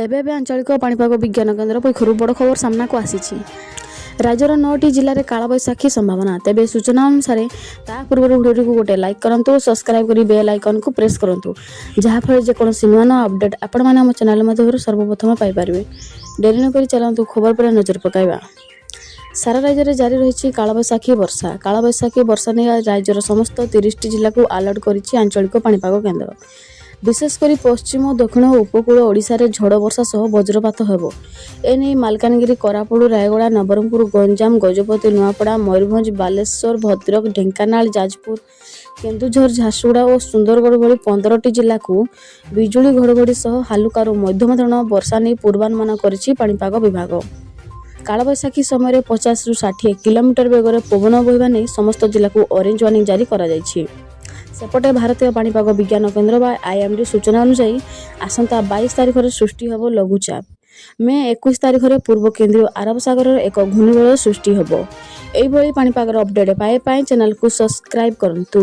ଏବେ ଏବେ ଆଞ୍ଚଳିକ ପାଣିପାଗ ବିଜ୍ଞାନ କେନ୍ଦ୍ର ପକ୍ଷରୁ ବଡ଼ ଖବର ସାମ୍ନାକୁ ଆସିଛି। ରାଜ୍ୟର ନଅଟି ଜିଲ୍ଲାରେ କାଳବୈଶାଖୀ ସମ୍ଭାବନା। ତେବେ ସୂଚନା ଅନୁସାରେ, ତା ପୂର୍ବରୁ ଭିଡ଼ିଓଟିକୁ ଗୋଟେ ଲାଇକ୍ କରନ୍ତୁ, ସବସ୍କ୍ରାଇବ୍ କରି ବେଲ୍ ଆଇକନ୍କୁ ପ୍ରେସ୍ କରନ୍ତୁ, ଯାହାଫଳରେ ଯେକୌଣସି ନୂଆ ନୂଆ ଅପଡ଼େଟ୍ ଆପଣମାନେ ଆମ ଚ୍ୟାନେଲ୍ ମାଧ୍ୟମରେ ସର୍ବପ୍ରଥମ ପାଇପାରିବେ। ଡେରି ନକରି ଚାଲନ୍ତୁ, ଖବର ଉପରେ ନଜର ପକାଇବା। ସାରା ରାଜ୍ୟରେ ଜାରି ରହିଛି କାଳବୈଶାଖୀ ବର୍ଷା। କାଳବୈଶାଖୀ ବର୍ଷା ନେଇ ରାଜ୍ୟର ସମସ୍ତ 30ଟି ଜିଲ୍ଲାକୁ ଆଲର୍ଟ କରିଛି ଆଞ୍ଚଳିକ ପାଣିପାଗ କେନ୍ଦ୍ର। ବିଶେଷ କରି ପଶ୍ଚିମ, ଦକ୍ଷିଣ ଓ ଉପକୂଳ ଓଡ଼ିଶାରେ ଝଡ଼ ବର୍ଷା ସହ ବଜ୍ରପାତ ହେବ। ଏନେଇ ମାଲକାନଗିରି, କୋରାପୁଟ, ରାୟଗଡ଼ା, ନବରଙ୍ଗପୁର, ଗଞ୍ଜାମ, ଗଜପତି, ନୂଆପଡ଼ା, ମୟୂରଭଞ୍ଜ, ବାଲେଶ୍ୱର, ଭଦ୍ରକ, ଢେଙ୍କାନାଳ, ଯାଜପୁର, କେନ୍ଦୁଝର, ଝାରସୁଗୁଡ଼ା ଓ ସୁନ୍ଦରଗଡ଼ ଭଳି 15ଟି ଜିଲ୍ଲାକୁ ବିଜୁଳି ଘଡ଼ଘଡ଼ି ସହ ହାଲୁକାରୁ ମଧ୍ୟମ ଧରଣର ବର୍ଷା ନେଇ ପୂର୍ବାନୁମାନ କରିଛି ପାଣିପାଗ ବିଭାଗ। କାଳବୈଶାଖୀ ସମୟରେ 50ରୁ 60 କିଲୋମିଟର ବେଗରେ ପବନ ବହିବା ନେଇ ସମସ୍ତ ଜିଲ୍ଲାକୁ ଅରେଞ୍ଜ ୱାର୍ଣ୍ଣିଂ ଜାରି କରାଯାଇଛି। ସେପଟେ ଭାରତୀୟ ପାଣିପାଗ ବିଜ୍ଞାନ କେନ୍ଦ୍ର ବା ଆଇଏମଡି ସୂଚନା ଅନୁଯାୟୀ, ଆସନ୍ତା 22 ତାରିଖରେ ସୃଷ୍ଟି ହେବ ଲଘୁଚାପ। ମେ 21 ତାରିଖରେ ପୂର୍ବ କେନ୍ଦ୍ରୀୟ ଆରବ ସାଗରରେ ଏକ ଘୂର୍ଣ୍ଣିବଳୟ ସୃଷ୍ଟି ହେବ। ଏଇଭଳି ପାଣିପାଗର ଅପଡେଟ୍ ପାଇବା ପାଇଁ ଚ୍ୟାନେଲକୁ ସବସ୍କ୍ରାଇବ୍ କରନ୍ତୁ।